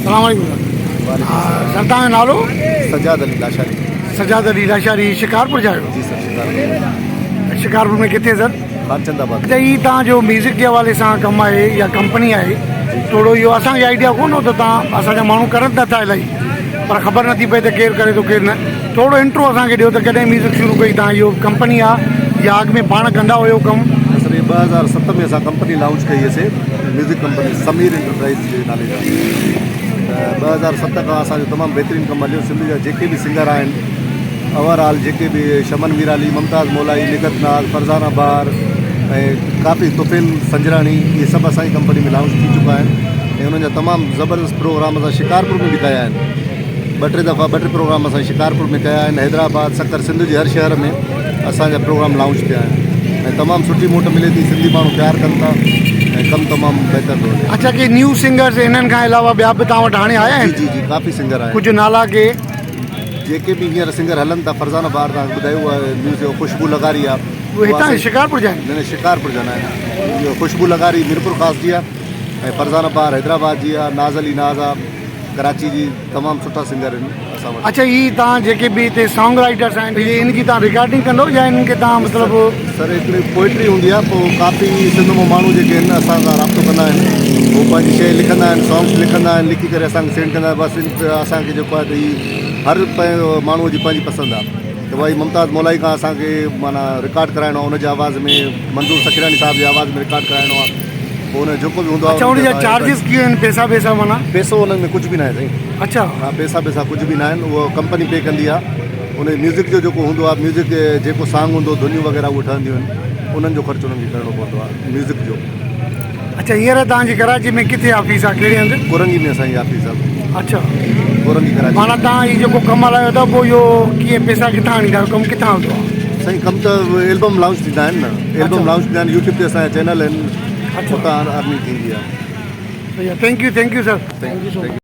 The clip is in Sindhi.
سلام عليڪم سر. سر توهان جو نالو؟ سجاد علي لاشاري. سجاد علي لاشاري شڪارپور جا آهيو؟ جي سر شڪارپور. شڪارپور ۾ ڪٿي سر؟ خانچند آباد. اچا هي توهان جو ميوزڪ جي حوالي سان ڪم آهي يا ڪمپني آهي ٿورو اهو اسان کي آئيڊيا ڪونه هو ته توهان اسان جا ماڻهو ڪرن ته ٿا الاهي پر خبر نٿي پئي ته ڪير ڪري ٿو ڪير نه ٿورو انٽرو اسان کي ڏيو ته ڪڏهن ميوزڪ شروع ڪئي توهان اهو ڪمپني آهي يا اڳ ۾ پاڻ ڪندا هيو ڪم؟ سر هي 2007 ۾ اسان ڪمپني لانچ ڪئي هئي ميوزڪ ڪمپني سمير انٽرپرائز جي نالي سان ته 2007 کان اسان جو تمام بهترين ڪم هليو سنڌ جا جيڪي به سنگر آهن اوور آل جيڪي به شمن ميرالي ممتاز مولائي نگهت ناز فرزانه بهار ۽ ڪافي طفيل سنجراڻي اهي سڀ اسان جي ڪمپني ۾ لانچ ٿي چڪا آهن ۽ انهن جا تمام زبردست پروگرام اسان شڪارپور ۾ به ڪيا آهن ٻه ٽي دفعا ٻه ٽي پروگرام اسان شڪارپور ۾ ڪيا آهن حيدرآباد سکر سنڌ جي هر شهر ۾ اسان جا پروگرام لانچ ٿيا آهن ۽ تمام سٺي موٽ ملي ٿي سنڌي ماڻهو پيار ڪن ٿا ۽ ڪم تمام بهتر ٿو هلي. اڇا ڪي نيو سنگرز انهن کان علاوه ٻيا به توهان وٽ هاڻي آيا آهن؟ جي جي جي ڪافي سنگر آهن. ڪجهه نالا ڪي؟ جيڪي به هينئر سنگر هلن ٿا فرزانه بهار توهان کي ٻڌايو اها نيو سنگر خوشبو لغاري آهي. اهي هتان شڪارپور جا آهن؟ نه نه شڪارپور جا نه آهن خوشبو لغاري ميرپور خاص جي آهي ۽ فرزانه بهار حيدرآباد جي آهي ناز علي ناز آهي ڪراچي جي تمام سٺا سنگر آهن اسان وٽ. اڇا هي توهان جيڪي به هتي سانگ رائيٽرس آهن اهي ان جي توهان رڪارڊنگ ڪندو يا انهن کي توهان مطلب. سر هڪڙي پوئٽري هوندي آهي پوء ڪافي سنڌ مان ماڻهو جيڪي آهن اسان سان رابطو ڪندا آهن هو پنهنجي شيء لکندا آهن سانگس لکندا آهن لکي ڪري اسان کي سينڊ ڪندا آهن بس اسان کي جيڪو آهي ته هي هر ماڻهو جي پنهنجي پسند آهي ته ڀائي ممتاز مولائي کان اسان کي معنيٰ رڪارڊ ڪرائڻو آهي ان جي آواز ۾ منظور سکيراڻي صاحب جي آواز ۾ رڪارڊ ڪرائڻو آهي پوء ان جو جيڪو به هوندو آهي اڇا ان جا چارجز ڪيئن آهن پيسا ويسا معنيٰ؟ پيسو انهن ۾ ڪجهه به ناهي سائين. اڇا. ها پيسا پيسا ڪجهه به ناهن اهو ڪمپني پي ڪندي آهي ان ميوزڪ جو جيڪو هوندو آهي ميوزڪ جيڪو سانگ هوندو ڌنيون وغيره اهي ٺهنديون آهن انهن جو خرچ انهن کي ڪرڻو پوندو آهي ميوزڪ جو. اڇا هينئر توهان جي ڪراچي ۾ ڪٿي آفيس آهي ڪهڙي هنڌ؟ ڪورنگي ۾ اسان جي آفيس آهي. اڇا ڪورنگي ڪراچي. معنيٰ توهان هي جيڪو ڪم هلايو ٿا پوء اهو ڪيئن پيسا ڪٿان آڻيندا آهيو ڪم ڪٿان هلندو آهي؟ سائين ڪم ته البم لانچ ٿيندا آهن نه البم لانچ ٿيندا آهن يوٽيوب تي اسان جا چينل آهن اتان ارننگ ٿيندي آهي. Thank you thank you sir. Thank you.